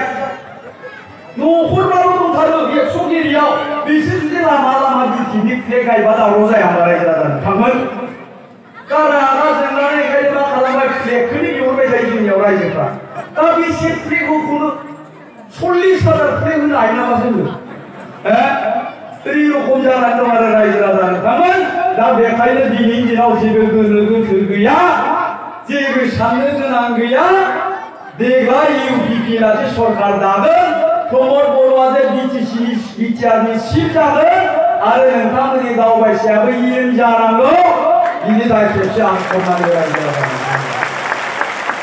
न'खरबाबो दंथारो 100 गिरियाव बिसोर जुदि लामा लामा बिटिएडनि फ्लेग गायबा दावराव जाया होनबा रायजो राजा नोंथांमोन गारा जोंनानै ओंखायनो मा खालामबाय फ्लेगखौनो बिहरबाय थायो जोंनियाव रायजोफ्रा दा बेसे फ्लेग होखौनो 40,000 फ्लेग होनो हायो नामा जोङो रखम जानानै दं आरो रायजो राजा नोंथांमोन दा बेखायनो दिनैनि दिनाव जेबो गोनो गोथो गैया जेबो साननो गोनां गैया देग्लाय इउपिपिएलआ जे सरकार दागोन प्रमद बर'आ जे बिटिआरनि चिफ जागोन आरो नोंथांमोननि दावबायसायाबो इएम जानांगौ बिनि दायित्वसो आं खालामनानै रायजो राजा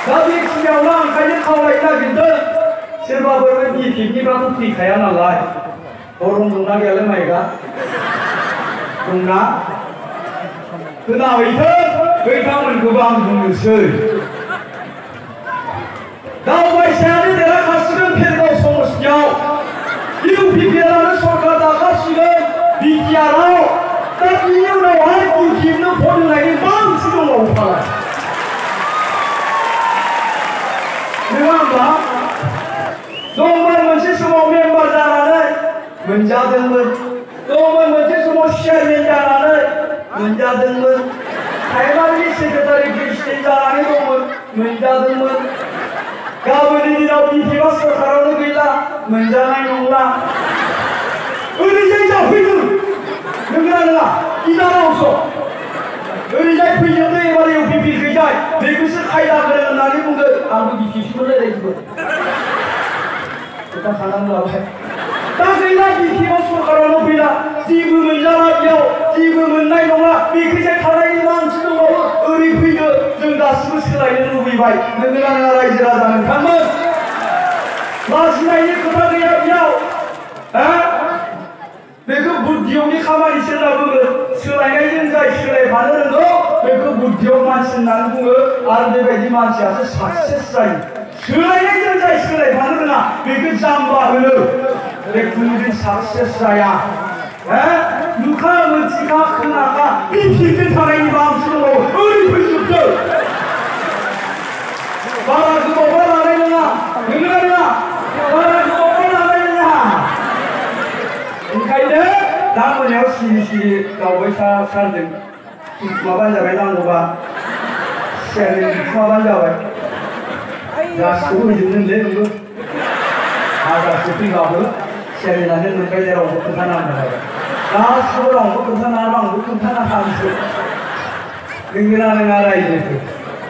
दा बेखिनियावनो आं ओंखायनो खावलायनो नागिरदों सोरबाफोर बिटिएडनिफ्राथ' फैखाया नालाय गरम दंना गैयालाय माइकआ दंना खोनाहैथों बैथांमोनखौबो आं बुंनोसै दावबायसायानो देरहाखासिगोन फेरगाव समस्तियाव इउपिपिएलआनो सरकार दंमोन मोनसे समाव मेम्बार जानानै मोनजादोंमोन दंमोन मोनसे समाव चेयारमेन जानानै मोनजादोंमोन प्राइमारि सेक्रेटारि प्रेसिडेन्ट जानानै दंमोन मोनजादोंमोन गाबोननि दिनाव बिटिबा सरकारावनो गैला मोनजानाय नंला ओरैजाय जाफैदों नंगौना नङा इदानावसो ओरैजाय फैजोबदों एबार इउपिपि गैजाय बेखौसो खायदा गोरों होननानै बुंदों आंबो बिटिसिखौ रायलायजोबो खोथा खालामनो लाबाय दा गैला बिटिबा सरकारावनो फैला जेबो मोनजाला बेयाव जेबो मोननाय नंला बेखैजाय थानायनि मानसि दंबावो ओरै फैदो जों गासिबो सोलायनो लुबैबाय नंगौना नङा रायजो राजा नोंथांमोन लाजिनायनि खोथा गैया बेयाव बेखौ बुद्धियावनि खामानिसो होनना बुङो सोलायनायजों जाय सोलायफानो रोंगौ बेखौ बुद्धियाव मानसि होननानै बुङो आरो बेबायदि मानसियासो साक्सेस जायो सोलायनायजों जाय सोलायफानो रोङा बेखौ जाम्बा होनो बे खुनुदिन साक्सेस जाया नुखा मोनथिखा खोनाखा बिफिरनो थानायनि मानसि दङ ओरै फैजोबदों बारा गोबावबा लानाय नङा नंगौना नङा बारा गोबावबा लानाय नङा ओंखायनो दा मोनायाव सिरि सिरि दावबाय सारजों माबानो जाबाय नांगौबा चेयारमेन माबानो जाबाय गासिखौबो होजोबनोलै नोंबो हाजारसो फैबाबो चेयारमेनानो मोनबाय जेरावबो खोन्थानांगौ जाबाय गासिखौबो रावबो खोन्थानाङा आंबो खोन्थानो हानोसै नंगौना नङा रायजोखौ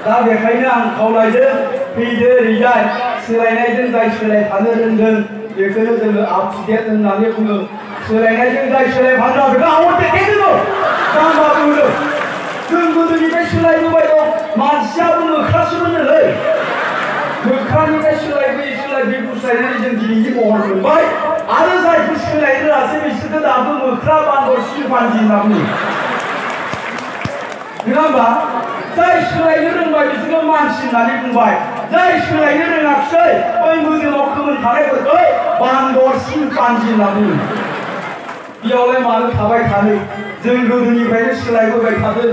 दा बेखायनो आं खावलायदों फैदो ओरैजाय सोलायनायजों जाय सोलायफानो रोंदों बेखौनो जोङो आप टु डेट होननानै बुङो सोलायनायजों जाय सोलायफानो बेखौ आवाज देखायदों जाम्बाबो होनो जों गोदोनिफ्राय सोलायबोबाय दं मानसियाबो मोख्रासोमोनलै मोख्रानिफ्राय सोलायबोयै सोलायबोयै गुस्लायनानै जों दिनैनि महर मोनबाय आरो जायखौ सोलायनो रोङासै बिसोरखौ दाबो मोख्रा बान्दर सिलपान्जि होनना बुङो नङा होमबा जाय सोलायनो रोंबाय बिसोरखौ मानसि होननानै बुंबाय जाय सोलायनो रोङाखिसै बै मोदोमाव खोमोन थानायफोरखौ बान्दर सिलपान्जि होनना बुङो बेयावलाय मानो थाबाय थानो जों गोदोनिफ्रायनो सोलायबोबाय थादों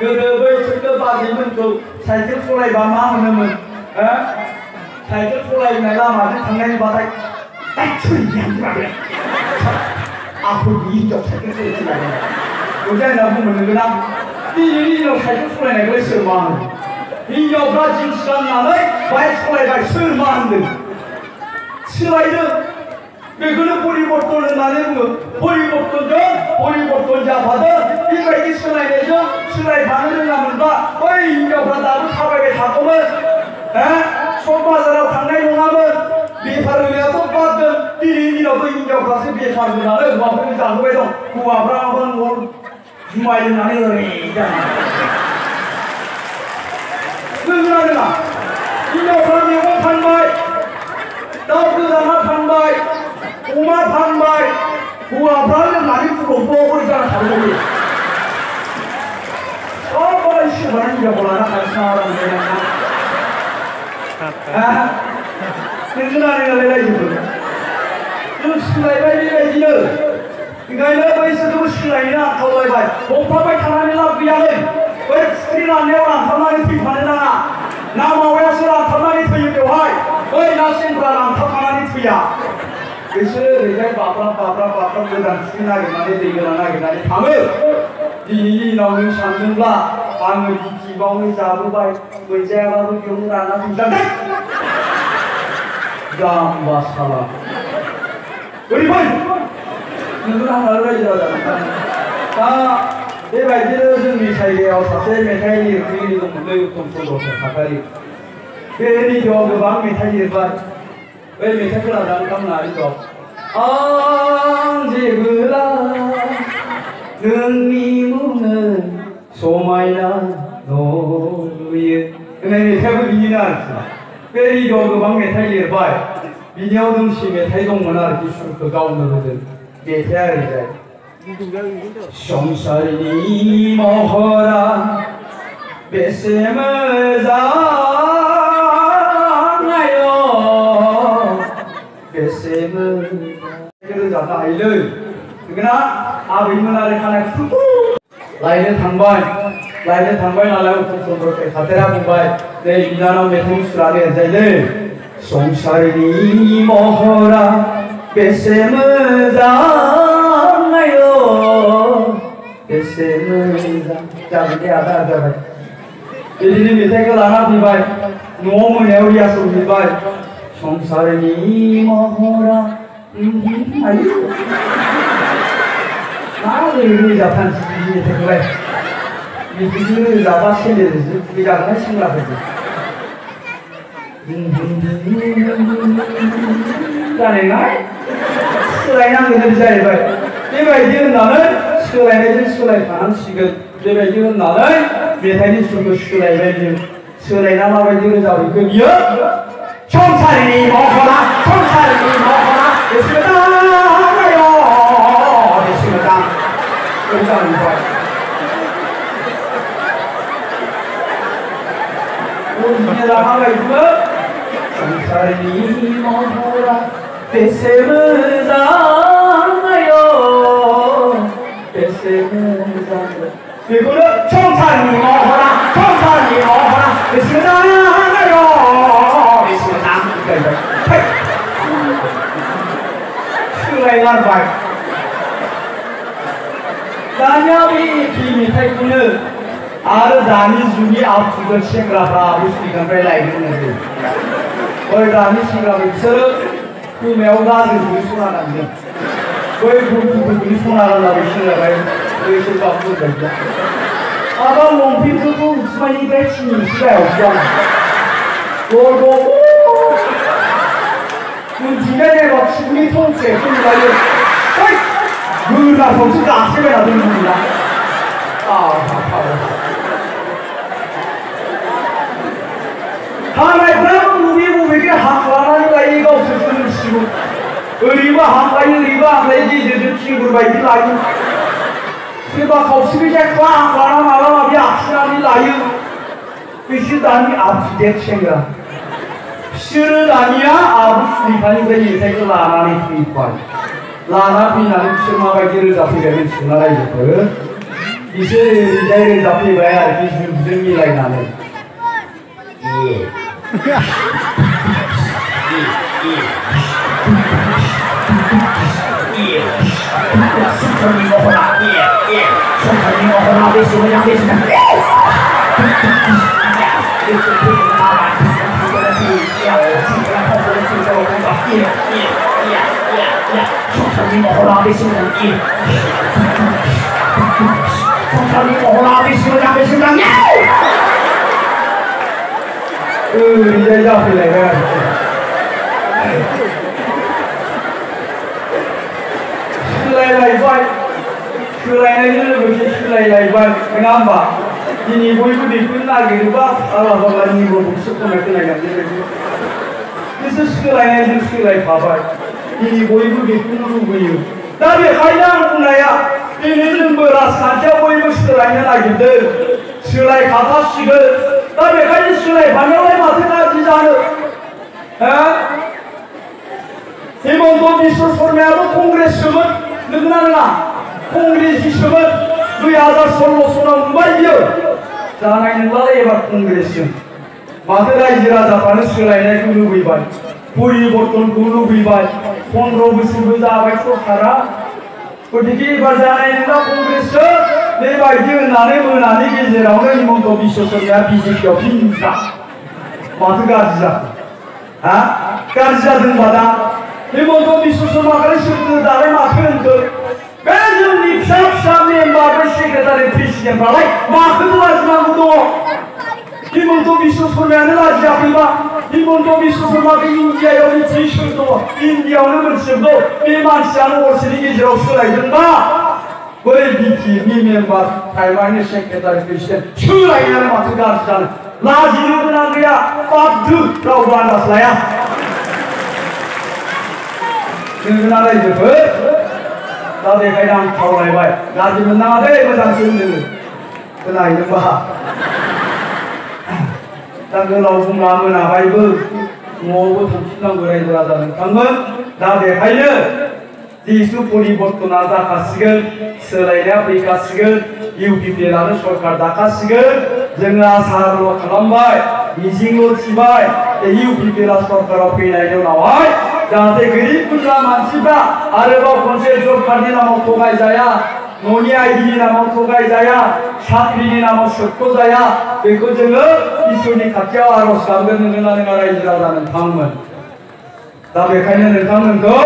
गोदो बैसोरखौ बाजैमोनखौ साइकेल सलायबा मा होनोमोन साइकेल सलायनाय लामाजों थांनायनि बाथाय आखल गैयि हिनजाव साइकेल सलायनाय ओमफ्राय होनना बुंनो नंगौना दिनैनि दिनाव साइकेल सलायनायखौलाय सोर मा होनो हिनजावफ्रा जिन्स गाननानै बाइक सलायबाय सोर मा होनदों सोलायदों बेखौनो परिबर्तन होननानै बुङो परिबर्तनजों परिबर्तन जाफादों बेबायदि सोलायनायजों सोलायफानो रोङामोनब्ला बै हिनजावफ्रा दाबो थाबायबाय थागौमोन सक बाजाराव थांनाय नङामोन बेफार होनायाथ' बाददों दिनैनि दिनावबो हिनजावफ्रासो बेफार होनानै हौवाफोरनो जाहोबाय दं हौवाफ्राबो न'आव जुमाय लोंनानै ओरै जानाय नंगौना नङा हिनजावफ्रा मैगं फानबाय दाउ गोदाना फानबाय अमा फानबाय हौवाफ्रा लोंनानै बुर'बोरै जाना थाबाय सबबाय सोरबाना हिनजावखौ लाना खाथिना आराम जायना नोंगोना नोङालाय रायजोफोर जों सोलायबाय बेबायदिनो ओंखायनो बैसोरखौबो सोलायनो आं खावलायबाय हमथाबाय थानानै लाब गैयालै बै फुख्रि राननायाव रानथाबनानै फैफानो नाङा ना मावायासो रानथाबनानै फैयो बेवहाय बै ना सेंग्रा रानथाबखानानै फैया बिसोरो ओरैजाय बाब्राब बाब्राब बाब्राब गोदान फुख्रि नागिरनानै दै गोनां नागिरनानै थाङो दिनैनि दिनाव नों सानदोंब्ला आङो बिटिबावनो जाबोबाय मोनजायाबाबो बेयावनो रानना फैजादों जाम्बा साला ओरैबाय नोंगौ आंहा रायजो राजा दा बेबायदिनो जोंनि जायगायाव सासे मेथाइ लिरगिरि दंमोनलै उत्तम चन्द्र साखारि बे रेडिअ'आव गोबां मेथाइ लिरबाय बै मेथाइखौ लानानै खालामनानै दं आं जेबोला नोंनि मुङै समायना नुयो होननाय मेथाइआबो बिनिनो आरोखि बे रेडिअ'आव गोबां मेथाइ लिरबाय बिनियाव दोंसे मेथाइ दंमोन आरोखि सुरखौ गावनो होदों मेथाइआ ओरैजाय संसारनि महरा बेसे मोजां बेसे मोजां रोजाबनो हायोलै नंगौना आबैमोन आरो खानाय लायनो थांबाय नालाय उत्तम चन्द्र साखारिया बुंबाय नै बिनानाव मेथाइ सुरा लिरजायोलै संसारनि महरा बेसे मोजां आयो बेसे मोजां जाबाय दे आदा जाबाय बिदिनो मेथाइखौ लाना फैबाय न'आव मोनायाव रियासल फैबाय संसारनि महरा आयो मा रोजाबथानसै बिदि मेथाइखौलाय बिदिनो रोजाबा सेलेरजों बिदागोना सेंग्राफोरजों जानाय नङा सोलायनांगोन जाहैबाय बेबायदि होननानै सोलायनायजों सोलायफानांसिगोन बेबायदि होननानै मेथाइनि सुरखौ सोलायबाय जों सोलायना माबायदि रोजाबहैखो बियो संसारनि महरा बेसे मोजां जाहैबाय संसारनि महरा बेसे मोजां आयो बेसे मोजां बेखौनो संसारनि महरा बेसे मोजां आयो बेसे मोजां जाहैबाय सोलायलांबाय दानिया बे मेथाइखौनो आरो दानि जुगनि आबुंफोर सेंग्राफ्रा बुस्थुनिफ्राय लायदों बै दानि सेंग्राफोर बिसोरो खोमायाव गाज्रिखौनो सना गानदों बै बुस्थुफोरखौनो सना गानला बिसोरलाय बैसोर बाबुफोर बायदिया माबा लंपेन्टफोरखौ उसुमायनिफ्राय सिगायावसो आं उनथिंजाय नायबा फिल्मनि थंसे फैलायो गोराखौसो गासैबायना दोनदोंमोनना हानायफ्राबो बबेखौ हाख्लानानै लायो गावसोरसो मिथिगौ ओरैबो हाख्लायो ओरैबो हाख्लायो गेजेरजों थिंगुर बायदि लायो सोरबा खावसेखौ ख्ला हाख्लाना माबा माबि आखिनानै लायो बिसोर दानि आपटुडेट सेंग्रा बिसोरो दानिया आबु सुलेखानिफ्राय मेथाइखौ लानानै फैबाय लाना फैनानै बिसोर माबायदि रोजाबफैबाय मिथिगौना रायजोफोर बिसोर ओरैजाय रोजाबफैबाय आरोखि जुगजों मिलायनानै संसारनि महरा बेसे मोजां बेसे मोजां ओरैजाय जाफैलायबाय आरोखि सोलायलायबाय सोलायनायजों लोगोसे सोलायलायबाय नङा होमबा दिनै बयबो बेखौनो नागिरोबा आलादा निगमखौसो खोनागोन बेबायदि बिसोर सोलायनायजों सोलायफाबाय दिनै बयबो बेखौनो लुबैयो दा बेखायनो आं बुंनाया दिनै जोंबो राजखान्थियाव बयबो सोलायनो नागिरदों सोलायखाथारसिगोन दा बेखायनो सोलायफानायावलाय माथो गाज्रि जानो हेमन्त बिश्व शर्मायाबो कंग्रेससोमोन नंगौना नङा कंग्रेसनिसोमोन 2016 सनाव नुबाय बियो जानाय नंलालाय एबार कंग्रेसजों माथो रायजो राजाफ्रानो सोलायनायखौ लुबैबाय परिबर्तनखौ लुबैबाय 15 बोसोरबो जाबाय सरकारा गतिके एबार जानाय नंला कंग्रेससो बेबायदि होननानै मोनानि गेजेरावनो हेमन्त बिश्व शर्माया बिजेपिआव फिनजा माथो गाज्रि जाखो गाज्रि जादोंबा दा हेमन्त बिश्व शर्माखौलाय सोरथो दालाय माथो होनखो बे जोंनि फिसा मेम्बार बे सेक्रेटारि प्रेसिडेन्टफ्रालाय माखौथो लाजिनांगौ दङ हेमन्त बिश्व शर्मायानो लाजियाखैबा हेमन्त बिश्व शर्माखौ इन्डियायाव मिथियै सोर दङ इन्डियायावनो मोनथिजोबगौ बे मानसियानो हरसेनि गेजेराव सोलायदोंबा बै बिटिएफनि मेम्बार प्राइमारि सेक्रेटारि प्रेसिडेन्ट सोलायनायानो माथो गाज्रि जानो लाजिनो गोनां गैया बाबदो रावबो आन्दाज लाया नोंगोना रायजोफोर दा बेखायनो आं खावलायबाय गाज्रि मोननाङा दे मोजांसो होनदों खोनाहैदोंबा दा गोलाव बुंला मोनाबायबो न'आवबो थांफिननांगौ रायजो राजा नोंथांमोन दा बेखायनो जिहेतु परिबर्तना जाखासिगोन सोलायनाया फैखासिगोन इउपिपिएलआनो सरकार दाखासिगोन जोङो आसाल' खालामबाय मिजिंल' थिबाय UPPला सरकाराव फैनायनि उनावहाय जाहाथे गोरिब गुन्द्रा मानसिफ्रा आरोबाव खनसे जब कार्डनि नामाव थगायजाया, न'नि आइडिनि नामाव थगायजाया, साख्रिनि नामाव सोबख'जाया, बेखौ जोङो इसोरनि खाथियाव आर'ज गाबगोन नोंना नोंना रायजो राजा नोंथांमोन। दा बेखायनो नोंथांमोनखौ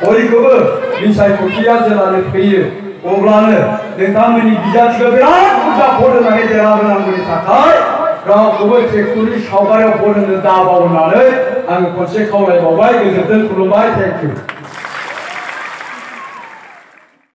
बयखौबो बिसायख'थिया जेब्लानो फैयो अब्लानो नोंथांमोननि बिजाथिखौ बिराद बुरजा भट होनानै देरहाहोनांगौनि थाखाय रावखौबो ट्रेक्टरनि सावगारियाव भट होनो दाबाव होननानै आङो खनसे खावलायबावबाय। गोजोनथों, खुलुमबाय, थेंक इउ।